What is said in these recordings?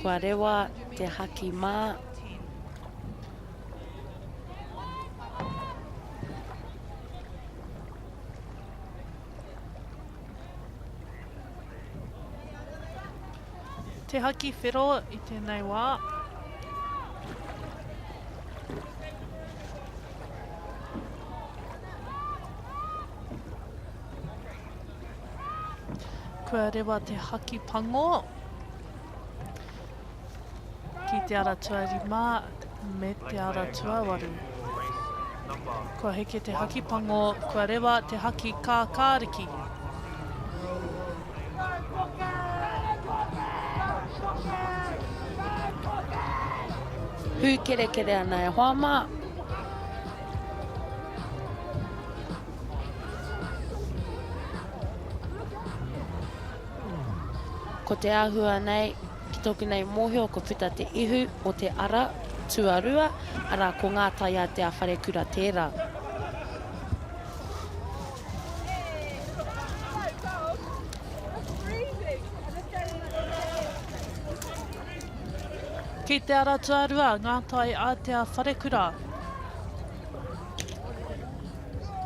Kua rewa te haki mā. Te haki whero i tēnei wā. Kua rewa te haki pango ki te ara tuarima me te ara tuawaru. Kua heke te haki pango, kua rewa te haki kākāriki. Hūkerekere ana e hoa mā. Ko te āhua nei, ki tōku nei mōhio kua puta te ihu o te ara tuarua, arā ko Ngā Taiātea Wharekura tērā. Ki te ara tuarua, Ngā Taiātea Wharekura.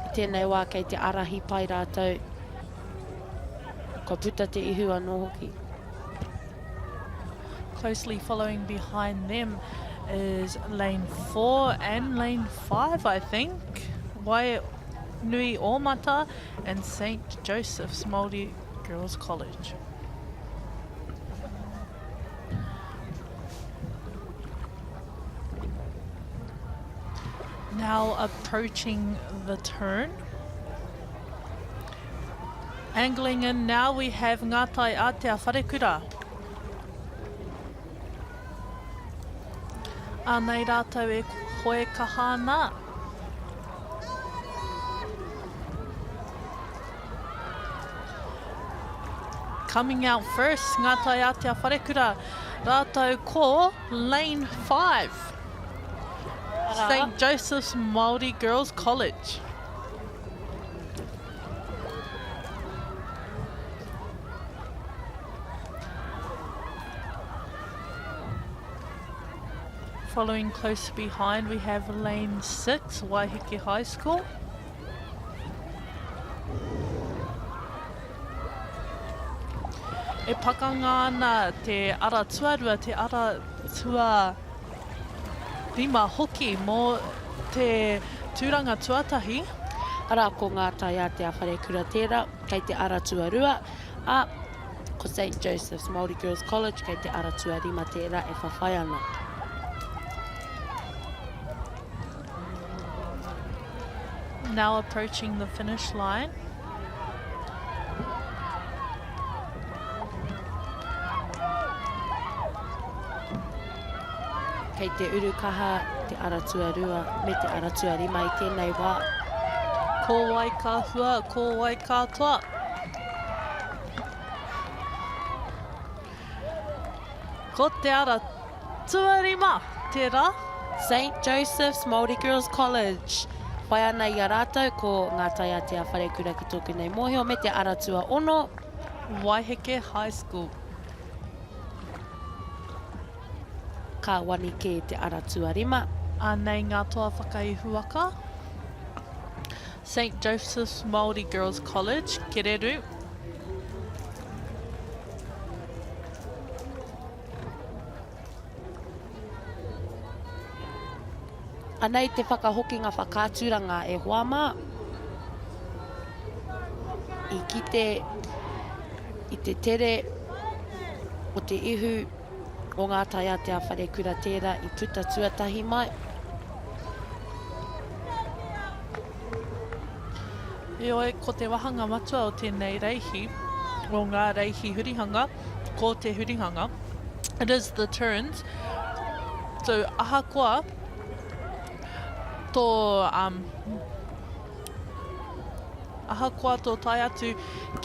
I tēnei wā kei te ārahi pai rātou. Kua puta te ihu anō hoki. Closely following behind them is lane 4 and lane 5, I think. Wainui Omata and St Joseph's Māori Girls College. Now approaching the turn. Angling in now we have Ngā Tai Ātea Wharekura. Anei rātou e hoe kaha ana. Coming out first, Ngā Tai Ātea Wharekura, rātou ko Lane 5, St Joseph's Māori Girls College. Following close behind we have lane 6, Waiheke High School. E pakanga ana te ara tuarua, te ara tua rima hoki mō te tūranga tuatahi. Arā, ko Ngā Taiātea Wharekura tērā, kei te ara tuarua, ā, ko Saint Joseph's Māori Girls College kei te ara tuarima tērā e whawhai ana. Now approaching the finish line. Kei te uru kaha te ara tuarua me te ara tuarima i tēnei wā. Ko wai ka hua, ko wai ka toa. Ko te ara tuarima tērā. Saint Joseph's Māori Girls College. Whai ana i a rātou ko Ngā Taiātea Wharekura ki tōku nei mōhio me te ara tuaono. Waiheke High School. Ka wani kē te ara tuarima. Anei ngā toa whakaihuwaka. Saint Joseph's Māori Girls College, Kereru. Anei te whakahokinga whakaaturanga e hoa mā. I kite i te tere o te ihu o ngā taiātea wharekura tērā i puta tuatahi mai. Heoi, ko te wahanga matua o tēnei reihi, o ngā reihi hurihanga, ko te hurihanga. It is the turns. So, ahakoa tō, um, ahakoa tō tae atu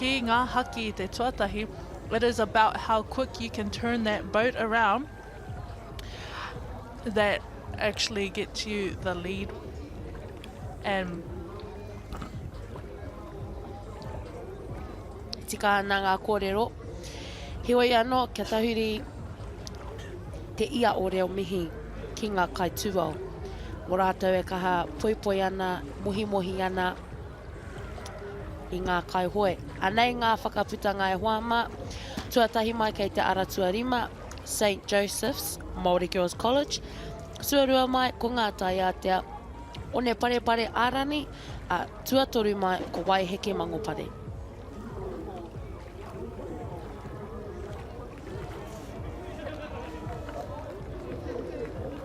ki ngā haki i te tuatahi, it is about how quick you can turn that boat around that actually gets you the lead and Tika ana ngā kōrero. Heoi anō, kia tahuri. te ia o reo mihi ki ngā kaitūao. Mō rātou e kaha poipoi ana, mohimohi ana i ngā kaihoe. Anei ngā whakaputanga e hoa mā. Tuatahi mai kei te ara tuarima, Saint Joseph's Māori Girls College. Tuarua mai ko Ngā Taiātea, Oneparepare Ārani, ā, tuatoru mai ko Waiheke Mangopare.